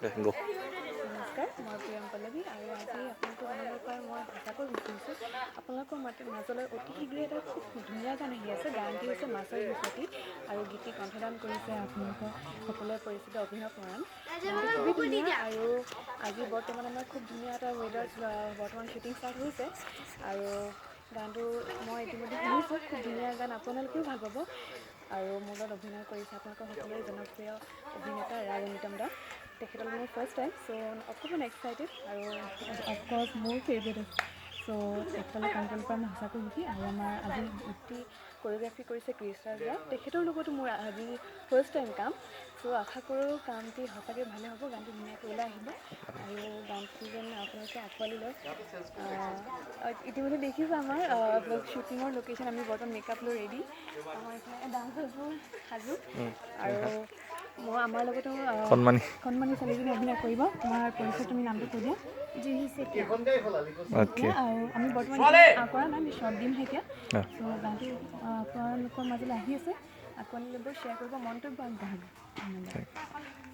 দে গ'। নমস্কাৰ, মই প্ৰিয়ম পল্লৱী আৰু আজি আপোনালোকক জনাব পাই মই সঁচাকৈ সুখী হৈছোঁ। আপোনালোকৰ মাজলৈ অতি শীঘ্ৰে এটা খুব ধুনীয়া গান আহি আছে। গানটি হৈছে মাছৰ হিচতি আৰু গীতটি কণ্ঠদান কৰিছে আপোনালোকৰ সকলোৰে পৰিচিত অভিনৱ মৰাণ। গানটো খুবেই ধুনীয়া আৰু আজি বৰ্তমান আমাৰ খুব ধুনীয়া এটা ৱেডাৰত বৰ্তমান শ্বুটিং ষ্টাৰ্ট হৈছে আৰু গানটো মই ইতিমধ্যে শুনিছোঁ। খুব ধুনীয়া গান, আপোনালোকেও ভাল পাব। আৰু মোৰ লগত অভিনয় কৰিছে আপোনালোকৰ সকলোৰে জনপ্ৰিয় অভিনেতা ৰাজ অমিতম দা। তেখেতৰ মোৰ ফাৰ্ষ্ট টাইম, চ' অকণমান এক্সাইটেড আৰু অফক'ৰ্ছ মোৰ ফেভৰেট আছে। চ' তেখেতৰ লগত কাম কৰিব পৰা মই সঁচাকৈ সুখী। আৰু আমাৰ আজি গীতটি কৰিঅ'গ্ৰাফি কৰিছে কৃষ্ণৰাজ দা। তেখেতৰ লগতো মোৰ আজি ফাৰ্ষ্ট টাইম কাম। চ' আশা কৰোঁ কামটি সঁচাকৈ ভালে হ'ব, গানটো ধুনীয়াকৈ ওলাই আহিব আৰু গানটো যেন আপোনালোকে আঁকোৱালি লয়। ইতিমধ্যে দেখিছে আমাৰ শ্বুটিঙৰ লোকেশ্যন। আমি বৰ্তমান মেকআপ লৈ ৰেডি। আমাৰ এইফালে ডান্সাৰ্ছবোৰ সাজু আৰু মই আমাৰ লগতো কণমানি। কণমানি ছোৱালীজনী অভিনয় কৰিব। তোমাৰ পৰিচয়, তুমি নামটো কৈ দিয়া। জুহি চেতিয়া। আৰু আমি বৰ্তমান কৰা নাই, আমি শ্বৰ্ট দিমহে এতিয়া। চ' গানটো আপোনালোকৰ মাজলৈ আহি আছে। আঁকোৱালি ল'ব, শ্বেয়াৰ কৰিব, মন্তব্য আগবঢ়াব। ধন্যবাদ।